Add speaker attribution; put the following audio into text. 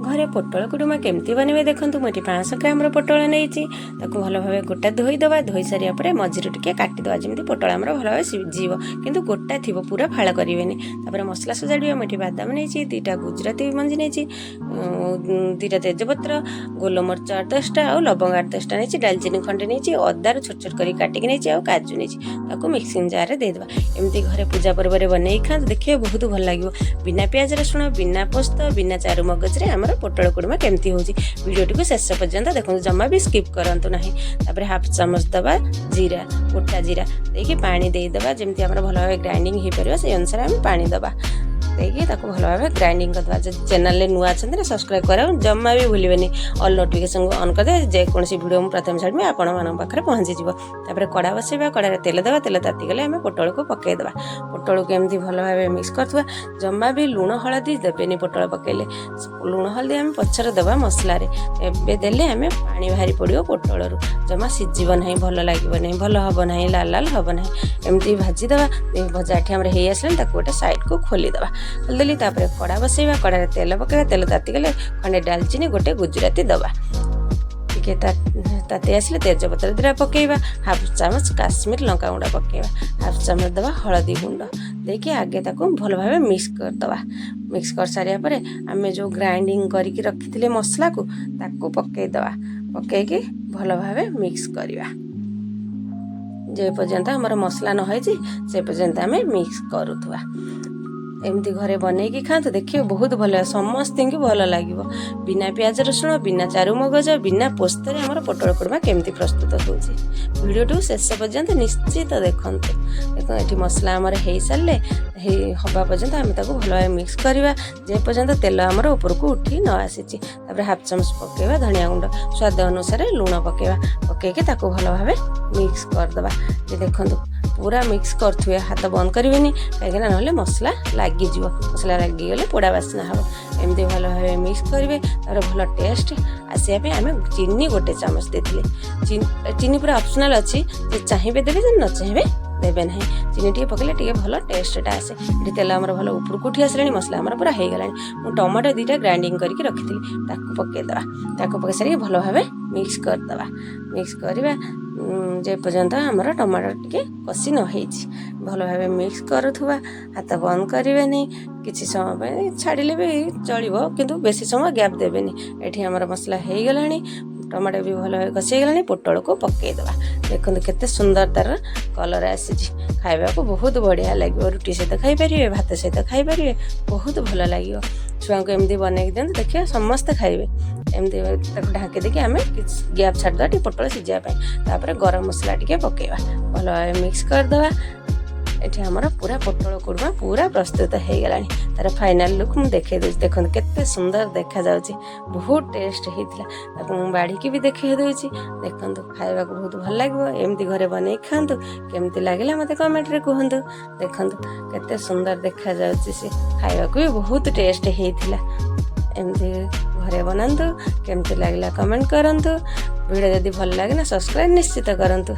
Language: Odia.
Speaker 1: ଘରେ ପୋଟଳ କୁରୁମା କେମିତି ବନେଇବେ ଦେଖନ୍ତୁ। ମୁଁ ଏଠି 500 ଗ୍ରାମର ପୋଟଳ ନେଇଛି। ତାକୁ ଭଲ ଭାବେ ଗୋଟା ଧୋଇଦେବା। ଧୋଇ ସାରିବା ପରେ ମଝିରୁ ଟିକେ କାଟିଦେବା, ଯେମିତି ପୋଟଳ ଆମର ଭଲ ଭାବେ ସିଝିବ, କିନ୍ତୁ ଗୋଟା ଥିବ, ପୁରା ଫାଳ କରିବେନି। ତାପରେ ମସଲା ସଜାଡ଼ିବା। ମୁଁ ଏଠି ବାଦାମ ନେଇଛି, 2ଟା ଗୁଜୁରାତି ମଞ୍ଜି ନେଇଛି, 2ଟା ତେଜପତ୍ର, ଗୋଲମରିଚ 8-10ଟା ଆଉ ଲବଙ୍ଗ 8-10ଟା ନେଇଛି। ଡାଲଚିନି ଖଣ୍ଡେ ନେଇଛି, ଅଦାରୁ ଛୋଟ ଛୋଟ କରି କାଟିକି ନେଇଛି ଆଉ କାଜୁ ନେଇଛି। ତାକୁ ମିକ୍ସିଂ ଜାର୍ରେ ଦେଇଦେବା। ଏମିତି ଘରେ ପୂଜା ପର୍ବରେ ବନେଇକି ଖାଆନ୍ତୁ, ଦେଖିବେ ବହୁତ ଭଲ ଲାଗିବ। ବିନା ପିଆଜ ରସୁଣ, ବିନା ପୋସ୍ତ, ବିନା ଚାରୁ ମଗଜରେ ଆମର ପୋଟଳ କୁରୁମା କେମିତି ହେଉଛି, ଭିଡ଼ିଓଟିକୁ ଶେଷ ପର୍ଯ୍ୟନ୍ତ ଦେଖନ୍ତୁ, ଜମା ବି ସ୍କିପ୍ କରନ୍ତୁ ନାହିଁ। ତାପରେ ହାଫ୍ ଚାମଚ ଦେବା ଜିରା, ଗୋଟା ଜିରା ଦେଇକି ପାଣି ଦେଇଦେବା। ଯେମିତି ଆମର ଭଲ ଭାବେ ଗ୍ରାଇଣ୍ଡିଙ୍ଗ ହେଇପାରିବ, ସେଇ ଅନୁସାରେ ଆମେ ପାଣି ଦେବା। ଦେଇକି ତାକୁ ଭଲ ଭାବେ ଗ୍ରାଇଣ୍ଡିଙ୍ଗ କରିଦେବା। ଯଦି ଚ୍ୟାନେଲରେ ନୂଆ ଅଛନ୍ତି ନା, ସବସ୍କ୍ରାଇବ୍ କରିବାକୁ ଜମା ବି ଭୁଲିବେନି। ଅଲ୍ ନୋଟିଫିକେସନକୁ ଅନ୍ କରିଦେବେ, ଯେକୌଣସି ଭିଡ଼ିଓ ମୁଁ ପ୍ରଥମେ ଛାଡ଼ିବି, ଆପଣମାନଙ୍କ ପାଖରେ ପହଞ୍ଚିଯିବ। ତାପରେ କଡ଼ା ବସେଇବା। କଡ଼ାରେ ତେଲ ଦେବା। ତେଲ ତାତିଗଲେ ଆମେ ପୋଟଳକୁ ପକାଇଦେବା। ପୋଟଳକୁ ଏମିତି ଭଲ ଭାବେ ମିକ୍ସ କରୁଥିବା। ଜମା ବି ଲୁଣ ହଳଦୀ ଦେବେନି ପୋଟଳ ପକାଇଲେ। ଲୁଣ ହଳଦୀ ଆମେ ପଛରେ ଦେବା ମସଲାରେ। ଏବେ ଦେଲେ ଆମେ ପାଣି ବାହାରି ପଡ଼ିବ ପୋଟଳରୁ, ଜମା ସିଝିବ ନାହିଁ, ଭଲ ଲାଗିବ ନାହିଁ, ଭଲ ହେବ ନାହିଁ, ଲାଲ ଲାଲ ହେବ ନାହିଁ। ଏମିତି ଭାଜିଦେବା। ଭଜା ଏଠି ଆମର ହେଇ ଆସିଲାଣି, ତାକୁ ଗୋଟେ ସାଇଡ଼କୁ ଖୋଲିଦେବା। ଖୋଲିଦେଲି। ତାପରେ କଡ଼ା ବସେଇବା। କଡ଼ାରେ ତେଲ ପକାଇବା। ତେଲ ତାତିଗଲେ ଖଣ୍ଡେ ଡାଲଚିନି, ଗୋଟେ ଗୁଜୁରାତି ଦେବା। ଟିକେ ତାତି ଆସିଲେ ତେଜପତ୍ର 2ଟା ପକାଇବା। ହାଫ୍ ଚାମଚ କାଶ୍ମୀର ଲଙ୍କା ଗୁଣ୍ଡ ପକାଇବା। ହାଫ୍ ଚାମଚ ଦେବା ହଳଦୀ ଗୁଣ୍ଡ। ଦେଇକି ଆଗେ ତାକୁ ଭଲ ଭାବେ ମିକ୍ସ କରିଦେବା। ମିକ୍ସ କରିସାରିବା ପରେ ଆମେ ଯେଉଁ ଗ୍ରାଇଣ୍ଡିଙ୍ଗ କରିକି ରଖିଥିଲେ ମସଲାକୁ, ତାକୁ ପକାଇଦେବା। ପକାଇକି ଭଲ ଭାବେ ମିକ୍ସ କରିବା। ଯେ ପର୍ଯ୍ୟନ୍ତ ଆମର ମସଲା ନ ହେଇଛି, ସେ ପର୍ଯ୍ୟନ୍ତ ଆମେ ମିକ୍ସ କରୁଥିବା। ଏମିତି ଘରେ ବନେଇକି ଖାଆନ୍ତୁ, ଦେଖିବେ ବହୁତ ଭଲ, ସମସ୍ତଙ୍କୁ ଭଲ ଲାଗିବ। ବିନା ପିଆଜ ରସୁଣ, ବିନା ଚାରୁ ମଗଜ, ବିନା ପୋସ୍ତରେ ଆମର ପୋଟଳ କୁରୁମା କେମିତି ପ୍ରସ୍ତୁତ ହେଉଛି, ଭିଡ଼ିଓଟିକୁ ଶେଷ ପର୍ଯ୍ୟନ୍ତ ନିଶ୍ଚିତ ଦେଖନ୍ତୁ। ଦେଖ, ଏଠି ମସଲା ଆମର ହେଇସାରିଲେ, ହେଇ ହେବା ପର୍ଯ୍ୟନ୍ତ ଆମେ ତାକୁ ଭଲ ଭାବେ ମିକ୍ସ କରିବା, ଯେ ପର୍ଯ୍ୟନ୍ତ ତେଲ ଆମର ଉପରକୁ ଉଠି ନ ଆସିଛି। ତାପରେ ହାଫ୍ ଚାମଚ ପକାଇବା ଧନିଆ ଗୁଣ୍ଡ, ସ୍ୱାଦ ଅନୁସାରେ ଲୁଣ ପକାଇବା। ପକାଇକି ତାକୁ ଭଲ ଭାବେ ମିକ୍ସ କରିଦେବା। ଯେ ଦେଖନ୍ତୁ, ପୁରା ମିକ୍ସ କରୁଥିବେ, ହାତ ବନ୍ଦ କରିବେନି, କାହିଁକିନା ନହେଲେ ମସଲା ଲାଗିଯିବ। ମସଲା ଲାଗିଗଲେ ପୋଡ଼ା ବାସ୍ନା ହେବ। ଏମିତି ଭଲ ଭାବେ ମିକ୍ସ କରିବେ। ତାପରେ ଭଲ ଟେଷ୍ଟ ଆସିବା ପାଇଁ ଆମେ ଚିନି ଗୋଟେ ଚାମଚ ଦେଇଥିଲେ। ଚିନି ପୁରା ଅପସନାଲ୍ ଅଛି, ଯେ ଚାହିଁବେ ଦେବେ, ଯେ ନ ଚାହିଁବେ ଦେବେ ନାହିଁ। ଚିନି ଟିକେ ପକାଇଲେ ଟିକେ ଭଲ ଟେଷ୍ଟଟା ଆସେ। ଏଠି ତେଲ ଆମର ଭଲ ଉପରକୁ ଉଠି ଆସିଲାଣି, ମସଲା ଆମର ପୁରା ହେଇଗଲାଣି। ମୁଁ ଟମାଟୋ 2ଟା ଗ୍ରାଇଣ୍ଡିଙ୍ଗ କରିକି ରଖିଥିଲି, ତାକୁ ପକାଇଦେବା। ତାକୁ ପକାଇ ସାରିକି ଭଲ ଭାବେ ମିକ୍ସ କରିଦେବା। ମିକ୍ସ କରିବା ଯେ ପର୍ଯ୍ୟନ୍ତ ଆମର ଟମାଟୋ ଟିକେ କଷି ନ ହେଇଛି। ଭଲ ଭାବେ ମିକ୍ସ କରୁଥିବା, ହାତ ବନ୍ଦ କରିବେନି। କିଛି ସମୟ ପାଇଁ ଛାଡ଼ିଲେ ବି ଚଳିବ, କିନ୍ତୁ ବେଶୀ ସମୟ ଗ୍ୟାପ୍ ଦେବେନି। ଏଠି ଆମର ମସଲା ହେଇଗଲାଣି, ଟମାଟୋ ବି ଭଲ ଭାବେ କଷି ହେଇଗଲାଣି। ପୋଟଳକୁ ପକାଇଦେବା। ଦେଖନ୍ତୁ, କେତେ ସୁନ୍ଦର ତାର କଲର୍ ଆସିଛି। ଖାଇବାକୁ ବହୁତ ବଢ଼ିଆ ଲାଗିବ। ରୁଟି ସହିତ ଖାଇପାରିବେ, ଭାତ ସହିତ ଖାଇପାରିବେ, ବହୁତ ଭଲ ଲାଗିବ। ଛୁଆଙ୍କୁ ଏମିତି ବନେଇକି ଦିଅନ୍ତୁ, ଦେଖିବେ ସମସ୍ତେ ଖାଇବେ। ଏମିତି ତାକୁ ଢାଙ୍କି ଦେଇକି ଆମେ କିଛି ଗ୍ୟାପ୍ ଛାଡ଼ିଦେବା ଟିକେ ପୋଟଳ ସିଝିବା ପାଇଁ। ତାପରେ ଗରମ ମସଲା ଟିକେ ପକାଇବା, ଭଲ ଭାବେ ମିକ୍ସ କରିଦେବା। ଏଠି ଆମର ପୁରା ପୋଟଳ କୁରୁମା ପୁରା ପ୍ରସ୍ତୁତ ହେଇଗଲାଣି। ତାର ଫାଇନାଲ୍ ଲୁକ୍ ମୁଁ ଦେଖେଇ ଦେଉଛି। ଦେଖନ୍ତୁ, କେତେ ସୁନ୍ଦର ଦେଖାଯାଉଛି। ବହୁତ ଟେଷ୍ଟ ହେଇଥିଲା। ତାକୁ ମୁଁ ବାଢ଼ିକି ବି ଦେଖେଇ ଦେଉଛି। ଦେଖନ୍ତୁ, ଖାଇବାକୁ ବହୁତ ଭଲ ଲାଗିବ। ଏମିତି ଘରେ ବନେଇକି ଖାଆନ୍ତୁ। କେମିତି ଲାଗିଲା ମୋତେ କମେଣ୍ଟରେ କୁହନ୍ତୁ। ଦେଖନ୍ତୁ, କେତେ ସୁନ୍ଦର ଦେଖାଯାଉଛି ସେ। ଖାଇବାକୁ ବି ବହୁତ ଟେଷ୍ଟ ହେଇଥିଲା। ଏମିତି ଘରେ ବନାନ୍ତୁ। କେମିତି ଲାଗିଲା କମେଣ୍ଟ କରନ୍ତୁ। ଭିଡ଼ିଓ ଯଦି ଭଲ ଲାଗେ ନା, ସବସ୍କ୍ରାଇବ୍ ନିଶ୍ଚିତ କରନ୍ତୁ।